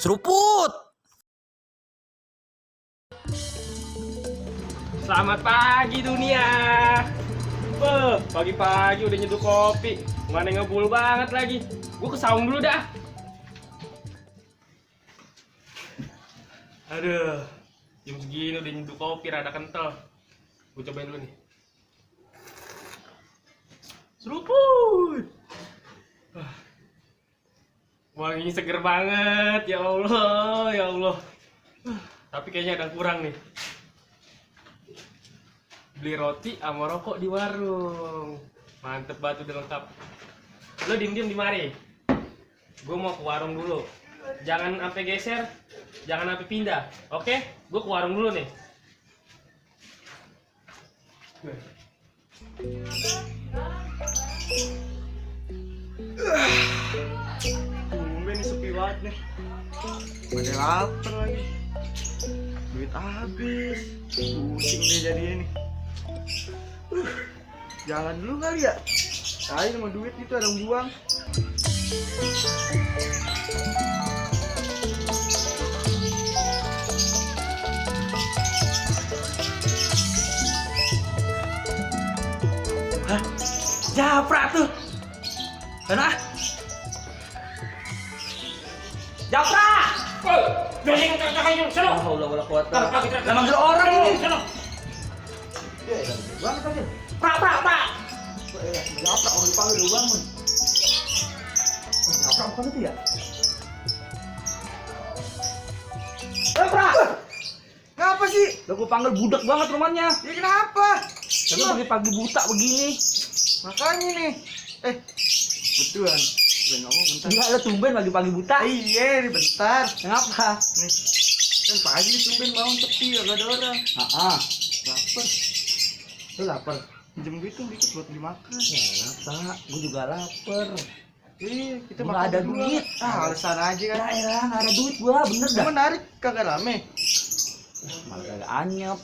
Seruput. Selamat pagi dunia. Pagi-pagi udah nyeduh kopi. Mana ngebul banget lagi. Gue ke saung dulu dah. Aduh, jam segini udah nyeduh kopi rada kental. Gue cobain dulu nih. Seruput. Wanginya seger banget, ya Allah, ya Allah. Tapi kayaknya ada kurang nih. Beli roti sama rokok di warung. Mantep banget, udah lengkap. Lo diem-diem di mari. Gue mau ke warung dulu. Jangan sampai geser, jangan sampai pindah. Oke? Gue ke warung dulu nih. Tumben nih sepi banget nih. Pada lapar lagi. Duit habis. Pusing deh jadinya nih. Jalan dulu kali ya. Ayo sama duit itu ada yang buang. Hah? Japra tuh. Mana? Japra! Biarin kakak-kakaknya, sana! Allah kuat. Lah manggil orang ini. sana! Banget aja. Pra. Japra orang dipanggil udah bangun. Japra bukan itu ya? Pra. Ngapa sih? Udah gue panggil budak banget rumahnya. Ya kenapa? Tapi pagi-pagi buta begini. Makanya nih. Betulan. Udah ngomong bentar. Enggak, lo tumben pagi-pagi buta. Iya, nih bentar. Kenapa? Nih. Kan pagi tumben bangun sepi, gak ada orang. Lapar. Lu lapar? Pinjem gitu dikit buat dimakan. Ya, Pak. Gue juga lapar. Kita Gua makan ada berdua. duit. Alasan aja kan. Ya, nggak ada duit gua, bener dah. Emang narik kagak rame. Malah kagak anyep.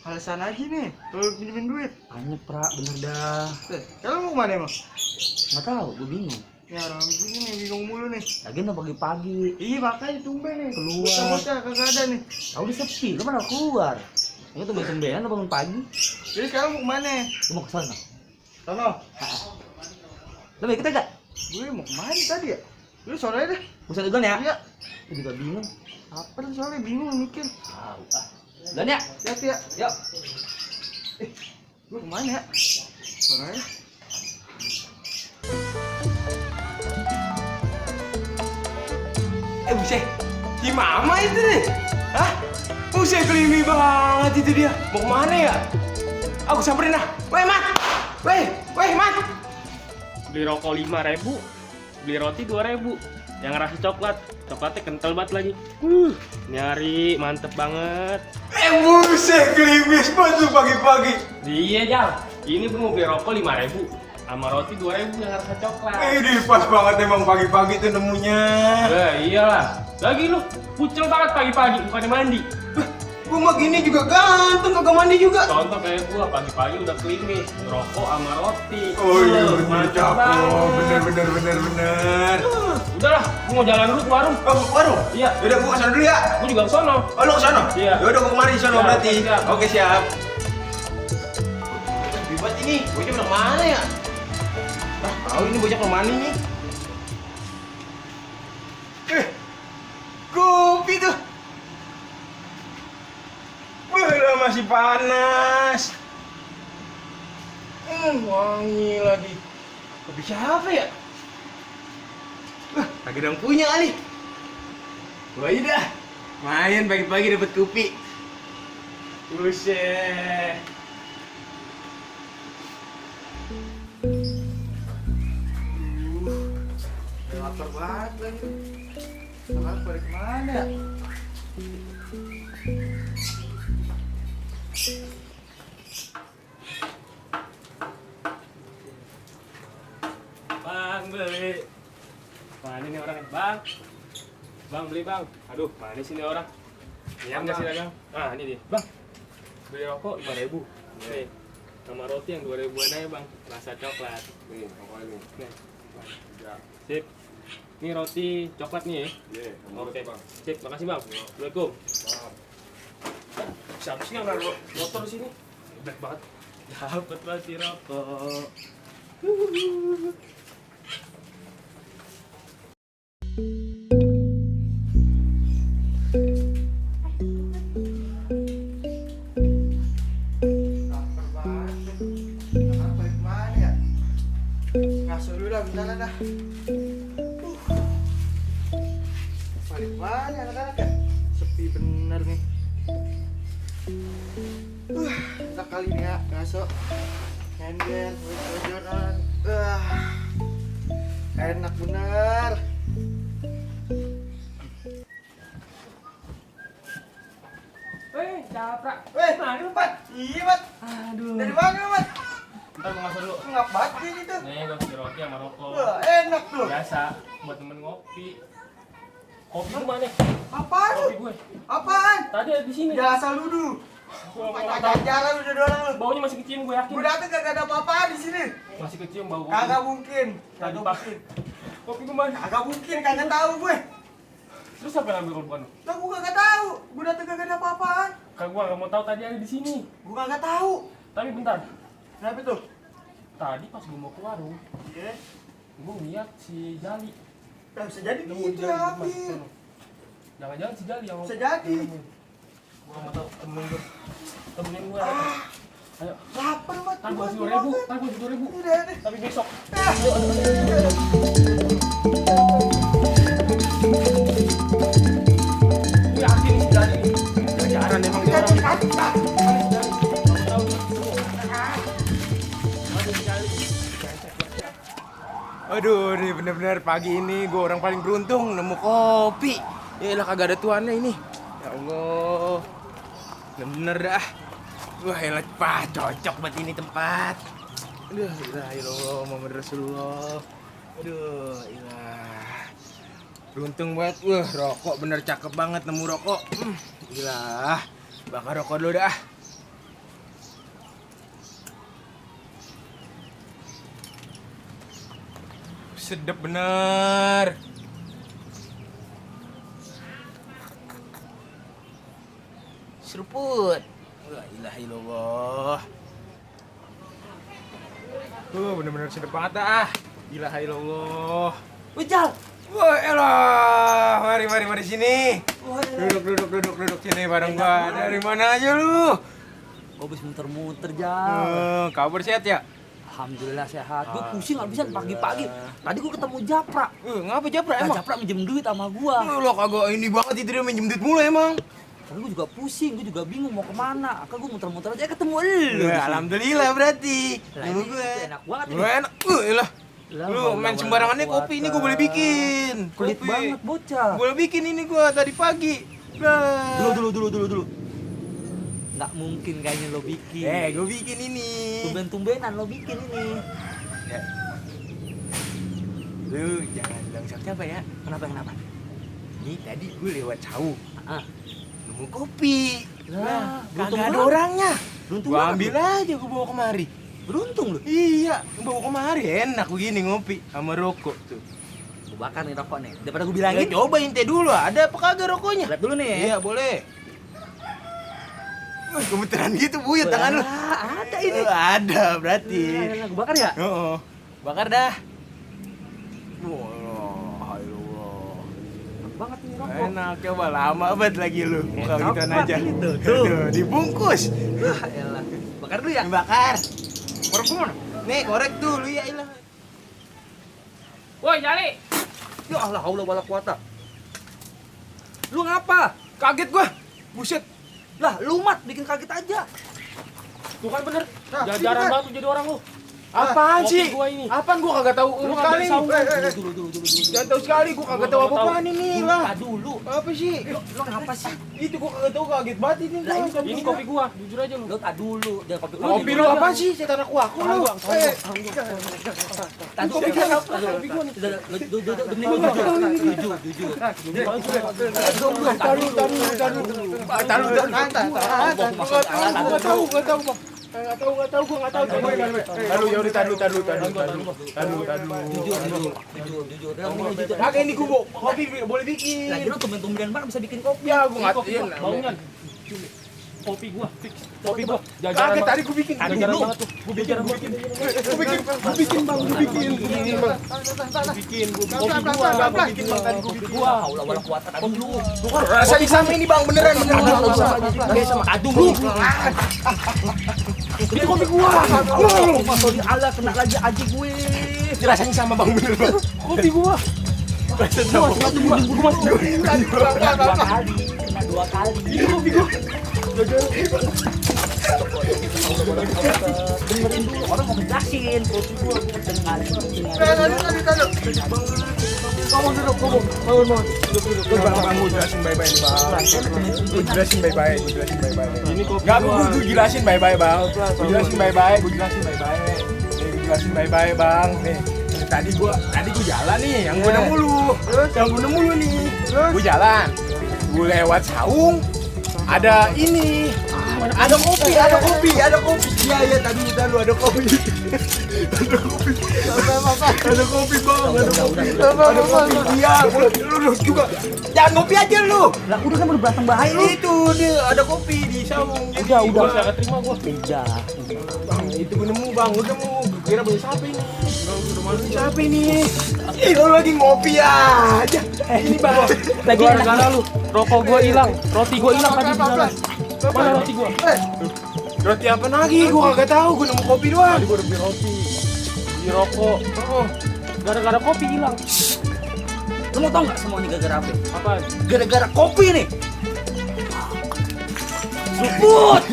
Alasan aja nih. Kalau pinjemin duit. Anyep, Pra, bener dah. Kalau mau kemana emang? Nggak tahu, gue bingung. Ya orang begini nih bingung mulu nih. Lagian udah pagi-pagi. Iya makanya tumben nih. Keluar. Bocah-bocah kagak ada nih. Tahu udah sepi, lu mana keluar? Ini tuh tumben-tumbenan lu bangun pagi. Jadi sekarang mau kemana? Lu mau ke sana? Sono. Lu mau ikut gak? Gue mau kemana tadi ya? Lu sore deh. Buset duluan ya? Iya. Gue juga bingung. Apa tuh soalnya bingung mikir. Tahu ah. Duluan ya? Hati ya. Yuk. Gue kemana ya? Sore deh. Buset, si Mama itu deh. Hah? Buset, kelimi banget itu dia. Mau kemana ya? Aku samperin lah. Weh, Mat. Mat. Beli rokok 5.000, beli roti 2.000. Yang rasa coklat. Coklatnya kental banget lagi. Nyari mantep banget. Buset, gelimis banget pagi-pagi. Iya, Jal. Ini gue mau beli rokok 5.000 sama roti 2.000 yang rasa coklat. Ini pas banget emang pagi-pagi tuh nemunya. Iyalah. Lagi lu pucel banget pagi-pagi, bukannya mandi. Gua mah gini juga ganteng, kagak mandi juga. Contoh kayak gua pagi-pagi udah klimis, ngerokok sama roti. Oh iya, bener mantap cakep. banget. Bener. Udahlah, gua mau jalan dulu ke warung. Oh, warung? Iya. Yaudah, gua kesana dulu ya. Gua juga ke sono. Oh, lu kesana? Iya. Yaudah, gua kemari sono Siap, berarti. siap. Oke, siap. Ribet ini, bocah udah mana ya? Tahu ini bocah kemana nih? Kopi tuh. Wah, masih panas. Wangi lagi. Kopi siapa ya? Lagi dong punya kali. Gua aja dah. Main pagi-pagi dapat kopi. Buset. Lapar banget lagi. Lapar pada kemana ya? Bang, beli. Mana nih orang? Bang. Bang, beli bang. Aduh, mana sih nih orang? Iya nggak sih dagang? Ah, ini dia. Bang, beli rokok 5.000. Nih, sama roti yang 2.000-an aja bang. Rasa coklat. Nih, pokoknya nih. Nih. Sip. Ini roti coklat nih ya. Iya, Oke, sip, makasih bang. Assalamualaikum. Siapa sih yang naruh motor di sini? Black banget. Dapat lagi rokok. Lapar banget. Anak balik mana ya? Ngasuh dulu dah, bentar dah. Balik mana anak-anak ya? Sepi bener nih. Enak kali nih ya, ngasuh. Nyender, bocoran. Enak bener. Weh, Japra. Mana lu, Pat? Iya, Pat. Aduh. Dari mana lu, Pat? Ntar mau ngasih dulu. Ngap banget ini tuh. Nih, gue kasih roti sama rokok. Wah, enak tuh. Biasa, buat temen ngopi. Kopi gue mana? Apaan lu? Kopi gue. Apaan? Tadi ada di sini. Ya asal lu dulu. Gua mau Pakai tahu. jalan lu jadi orang lu. Baunya masih kecium, gue yakin. Gua dateng kagak ada apa-apaan di sini. Masih kecium bau kopi. Kagak mungkin. Tadi Kagak pak. mungkin. Kopi gue mana? Kagak mungkin, kagak tahu gue. Terus siapa yang ambil korban? Lah gua kagak tahu. Gua dateng kagak ada apa-apaan. Kan gue gak mau tahu tadi ada di sini. Gua kagak tahu. Tapi bentar. Kenapa tuh? Tadi pas gue mau ke warung, Iya. gue ngeliat si Jali. Ya bisa jadi Nemu gitu Jali ya, di depan Abi. sono. Jangan-jangan si Jali yang Bisa jadi. Gue mau tahu temenin gue. Temenin gue. Ayo. Lapar banget. Tar gue 10.000. Tar gue 10.000. Udah deh. Tapi besok. Gue yakin si Jali. Jajaran emang dia orang. Aduh, nih bener-bener pagi ini gue orang paling beruntung nemu kopi. Yaelah kagak ada tuannya ini. Ya Allah. Bener-bener dah. Wah, elah pak, cocok buat ini tempat. Aduh, ilah Muhammad Rasulullah. Aduh, ilah. Beruntung banget. Wah, rokok bener cakep banget nemu rokok. Gila. Bakar rokok dulu dah. Sedap bener. Seruput. La ilaha illallah. Bener-bener sedap banget ah. Ilaha illallah. Wijal. Wah, elah. Mari sini. Duduk sini bareng gua. Dari mana aja lu? Gua habis muter-muter, Jal. Kabar sehat ya? Alhamdulillah sehat. Gue pusing habisan pagi-pagi. Tadi gue ketemu Japra. Ngapa Japra Nah, emang? Japra minjem duit sama gua. Lo kagak ini banget itu dia minjem duit mulu emang. Tapi gue juga pusing, gue juga bingung mau kemana. Akhirnya gue muter-muter aja ketemu lu. Alhamdulillah berarti. Lah, ini enak banget ini. Gue enak. Elah. Lah, Lu Allah, main sembarangannya Allah, kopi ini gue boleh bikin. Pelit Kopi. banget bocah. Boleh bikin ini gue tadi pagi. Lah. Dulu. Nggak mungkin kayaknya lo bikin. Gue bikin ini. Tumben-tumbenan lo bikin ini. Ya. Lu jangan bilang siapa ya. Kenapa? Ini tadi gue lewat jauh. Ah, Nemu kopi. Lah, Kagak beruntung ada banget. orangnya. Beruntung Gua banget ambil lu. aja gue bawa kemari. Beruntung lu. Iya, gua bawa kemari enak begini ngopi sama rokok tuh. Gue bakar nih rokok nih. Daripada gue Ya, bilangin. coba inte dulu, ada apa kagak rokoknya? Lihat dulu nih. Iya, boleh. Wah, gemeteran gitu buyut tangan lu. Ada ini. Ada berarti. Gue bakar ya? Oh, bakar dah. Wah, Allah. Enak banget nih rokok. Enak, coba lama banget lagi lu. Buka Enak gituan banget aja. ini tuh. Tuh, dibungkus. Wah, elah. Bakar dulu ya? Bakar. Korek mana? Nih, korek dulu ya ilah. Woi, Jali. Ya Allah, haula wala quwata. Lu ngapa? Kaget gua. Buset. Lah, lu mat bikin kaget aja. Tuh kan bener. Nah, Jajaran sini, banget tuh jadi orang lu. Apaan kopi sih? gua ini. Apaan gua kagak tahu. Lu Sekali. ngambil saung. Dulu. Jangan tahu sekali gua kagak tahu apa-apaan ini lah. Dulu. Apa sih? Lu ngapa sih? Itu gua kagak tahu, kaget banget ini. Lah, ini Ini kopi gua, jujur aja lu. Lu dulu. Dia kopi Kopi lu apa sih? Setan aku Tahan lu. gua, tahan gua. Tadi Kopi gua apa? Kopi gua nih. Demi gua jujur. Taruh. Gua tahu, Bang. Nggak tahu, gua nggak tahu. Tahu ya udah tahu. Jujur. Kakek ini gua kopi boleh bikin. Lagi lu tumben-tumbenan banget bisa bikin kopi. Ya gua ngatain. Baunya. Kopi gua, fix. Kopi gua. Kakek tadi gua bikin. Jajaran banget tuh. Gua bikin. Gua bikin bang. Gua ulah wala kuat aduh lu. Rasanya sama ini bang, beneran. Kayak sama aduh lu. Ini kopi gua. Masuk di ala kena lagi aji gue. Rasanya sama bang, bener bang. Kopi gua. Gua masuk dua kali. Ini kopi gua. Dengerin dulu, orang mau ngejelasin. Kopi gua dengerin. Kamu duduk. Bang, gua jelasin bye-bye nih bang. Gua jelasin bye-bye. Ini kopi. Enggak, gua jelasin bye-bye bang. Gua jelasin bye-bye. Nih, gua jelasin bye-bye bang. Nih, tadi gua jalan nih, yang gua nemu lu nih. Gua jalan. Gua lewat saung. Ada ini. Ada kopi. Iya, tadi lu ada kopi. Ada kopi bang. Ada kopi. Iya, lu juga. Jangan ngopi aja lu. Lah udah kan berantem bahaya lu. Itu dia ada kopi di saung. Udah saya terima gua. Bang, itu gue nemu bang, gue nemu. Kira punya siapa ini? Udah malu siapa ini? Ih, lu lagi ngopi aja. Ini bang. Lagi Gara-gara lu, rokok gua hilang, roti gua hilang tadi di jalan. Mana roti gua? Roti apa lagi? Gue kagak tahu. Gue nemu kopi doang. Tadi gua udah beli roti, beli rokok. Oh, Gara-gara kopi hilang. Lu mau tau nggak semua ini gara-gara apa? Apaan? Gara-gara kopi nih. Suput.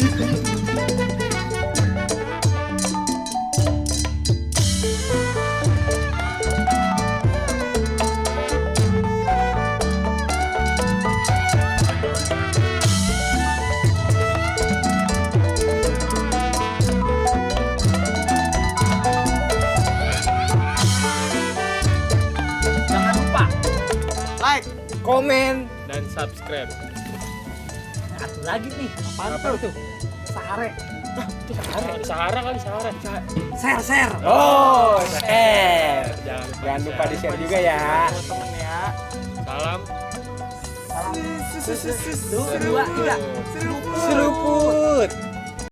Jangan lupa like, komen. Dan subscribe. satu lagi nih. Apaan tuh? Sare. Sahara kali Sahara. Share. Oh, share. Jangan Jangan lupa di share juga ya. Temen ya. Salam. Salam. 1, 2, 3. Seruput.